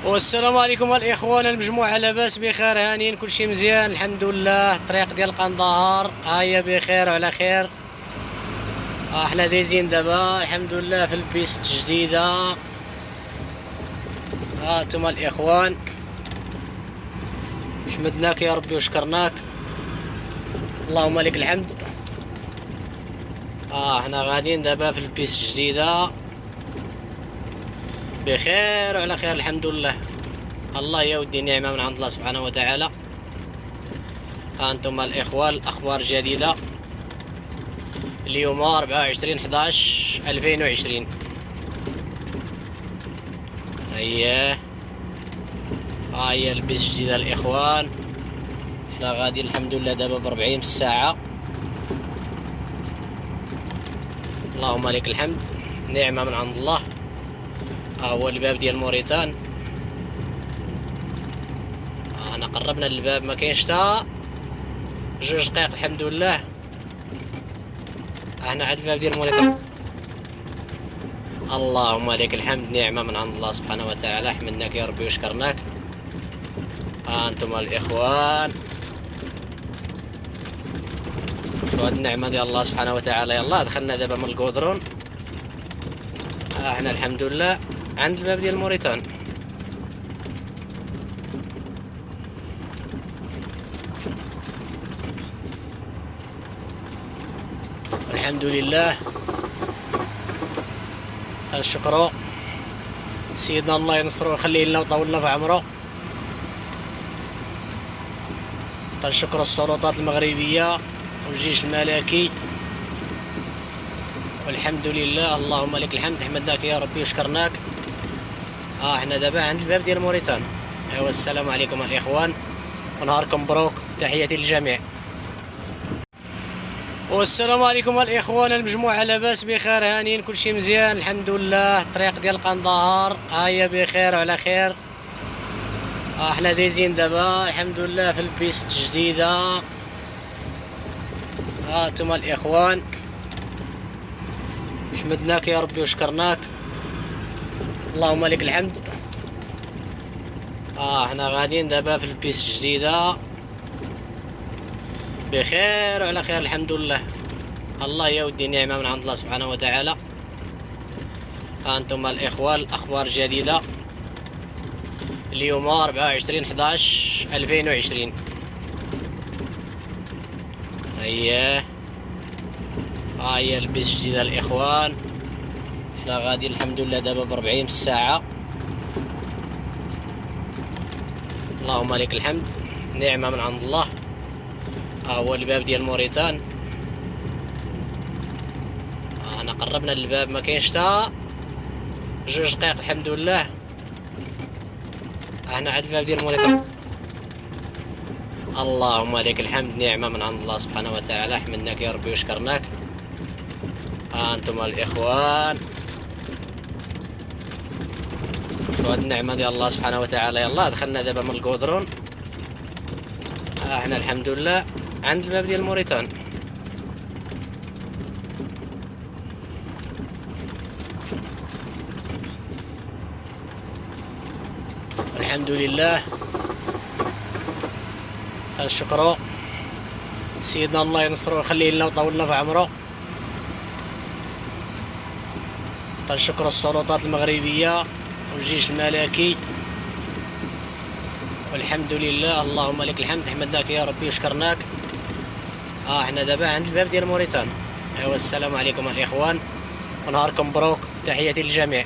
والسلام عليكم الاخوان، المجموعة لاباس بخير هانيين، كلشي مزيان الحمد لله. الطريق ديال قندهار ها هي بخير وعلى خير. احنا دايزين دابا الحمد لله في ال piste الجديدة. ها انتم الاخوان، حمدناك يا ربي وشكرناك، اللهم لك الحمد. احنا غاديين دابا في ال piste الجديدة بخير وعلى خير الحمد لله. الله يا ودي نعمه من عند الله سبحانه وتعالى. ها انتم الاخوان، الاخبار الجديدة اليوم 24/11/2020. اييه ها هي ال piste الجديدة الاخوان. حنا غاديين الحمد لله دابا ب40 في الساعة، اللهم لك الحمد، نعمه من عند الله. ها هو الباب ديال موريتان، انا قربنا للباب، ما كاينش تا 2 دقائق الحمد لله. احنا عند الباب ديال موريتان. اللهم لك الحمد، نعمه من عند الله سبحانه وتعالى، حمدناك يا ربي وشكرناك. ها انتم الاخوان، وهاد النعمة ديال الله سبحانه وتعالى. يلاه دخلنا دابا من الكودرون، احنا الحمد لله عند الباب ديال موريتان. الحمد لله، كنشكرو سيدنا الله ينصرو ويخليه لنا ويطول لنا في عمرو. كنشكرو السلطات المغربية والجيش الملكي، والحمد لله، اللهم لك الحمد، حمدناك يا ربي وشكرناك. احنا دابا عند الباب ديال موريتان. ايوا السلام عليكم الاخوان، ونهاركم مبروك، تحياتي للجميع. والسلام عليكم الاخوان، المجموعة لاباس بخير هانيين، كلشي مزيان الحمد لله. الطريق ديال قندهار ها هي بخير وعلى خير. احنا دايزين دابا الحمد لله في ال piste الجديدة. ها انتم الاخوان، حمدناك يا ربي وشكرناك، اللهم لك الحمد. احنا غاديين دابا في ال piste الجديدة بخير وعلى خير الحمد لله. الله يا ودي نعمه من عند الله سبحانه وتعالى. ها انتم الاخوان، الاخبار الجديدة اليوم 24/11/2020. اييه ها هي ال piste الجديدة الاخوان. حنا غاديين الحمد لله دابا ب40 في الساعة، اللهم لك الحمد، نعمه من عند الله. ها هو الباب ديال موريتان، انا قربنا للباب، ما كاينش تا 2 دقائق الحمد لله. احنا عند الباب ديال موريتان. اللهم لك الحمد، نعمه من عند الله سبحانه وتعالى، حمدناك يا ربي وشكرناك. ها انتم الاخوان، وهاد النعمة ديال الله سبحانه وتعالى. يلاه دخلنا دابا من الكودرون، احنا الحمد لله عند الباب ديال موريتان. الحمد لله، كنشكرو سيدنا الله ينصرو ويخليه لنا ويطول لنا في عمرو. كنشكرو السلطات المغربية والجيش الملكي، والحمد لله، اللهم لك الحمد، حمدناك يا ربي وشكرناك. احنا دابا عند الباب ديال موريتان. ايوا السلام عليكم الاخوان، ونهاركم مبروك، تحياتي للجميع.